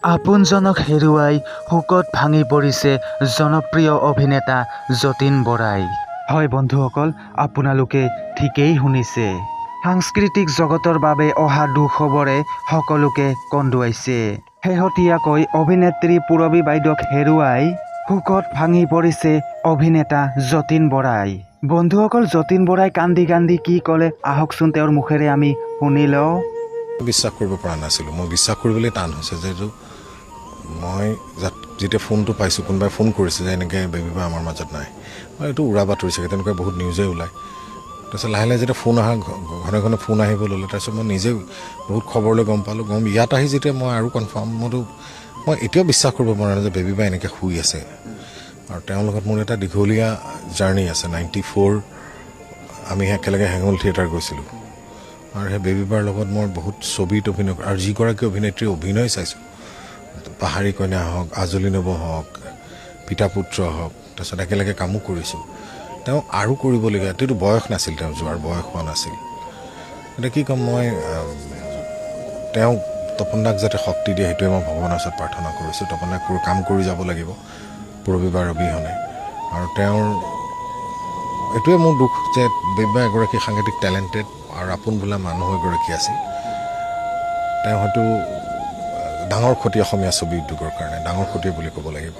আপোনজনক হেৰুৱাই শোকত ভাঙি পৰিছে জনপ্ৰিয় অভিনেতা যতীন বৰাই। হয় বন্ধুসকল, আপোনালোকে ঠিকেই শুনিছে। সাংস্কৃতিক জগতৰ বাবে অহা দুখবৰে সকলোকে কন্দুৱাইছে। শেহতীয়াকৈ অভিনেত্ৰী পূৰবী বাইদেউক হেৰুৱাই শোকত ভাঙি পৰিছে অভিনেতা যতীন বৰাই। বন্ধুসকল, যতীন বৰাই কান্দি কান্দি কি ক'লে, আহকচোন তেওঁৰ মুখেৰে আমি শুনি লওঁ। বিশ্বাস কৰিব পৰা নাছিলোঁ। মই বিশ্বাস কৰিবলৈ টান হৈছে যে এইটো মই যেতিয়া ফোনটো পাইছোঁ, কোনোবাই ফোন কৰিছে যে এনেকৈ বেবী বা আমাৰ মাজত নাই। মই এইটো উৰা বাতৰি চাগে, তেনেকুৱা বহুত নিউজেই ওলায়। তাৰপিছত লাহে লাহে যেতিয়া ফোন অহা, ঘনে ঘনে ফোন আহিব ল'লে, তাৰপিছত মই নিজে বহুত খবৰ লৈ গম পালোঁ। গম ইয়াত আহি যেতিয়া মই আৰু কনফাৰ্ম, মই এতিয়াও বিশ্বাস কৰিব পৰা নাই যে বেবী বা এনেকৈ শুই আছে। আৰু তেওঁৰ লগত মোৰ এটা দীঘলীয়া জাৰ্ণি আছে। 94 আমি একেলগে হেঙুল থিয়েটাৰ গৈছিলোঁ আৰু সেই বেবী বাৰ লগত মই বহুত ছবিত অভিনয় আৰু যিগৰাকী অভিনেত্ৰীৰ অভিনয় চাইছোঁ, পাহাৰী কন্যা হওক, আজলি নৱ হওক, পিতা পুত্ৰ হওক, তাৰপিছত একেলগে কামো কৰিছোঁ। তেওঁ আৰু কৰিবলগীয়া, তেওঁতো বয়স নাছিল, তেওঁ যোৱাৰ বয়স হোৱা নাছিল। এতিয়া কি ক'ম মই, তেওঁক, তপন দাক যাতে শক্তি দিয়ে, সেইটোৱে মই ভগৱানৰ ওচৰত প্ৰাৰ্থনা কৰিছোঁ। তপন দাক কাম কৰি যাব লাগিব পূৰবী বাৰ অবিহনে। আৰু তেওঁৰ এইটোৱে মোৰ দুখ যে বেবী বা এগৰাকী সাংঘাতিক টেলেণ্টেড আৰু আপোন বোলা মানুহ এগৰাকী আছিল। তেওঁ হয়তো ডাঙৰ ক্ষতি, অসমীয়া ছবি উদ্যোগৰ কাৰণে ডাঙৰ ক্ষতি বুলি ক'ব লাগিব।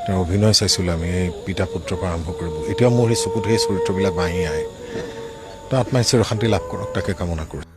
তেওঁৰ অভিনয় চাইছিলোঁ আমি এই পিতা পুত্ৰৰ পৰা আৰম্ভ কৰিব। এতিয়াও মোৰ সেই চকুত সেই চৰিত্ৰবিলাক ভাহি আহে। তো আত্মাই চিৰশান্তি লাভ কৰক, তাকে কামনা কৰোঁ।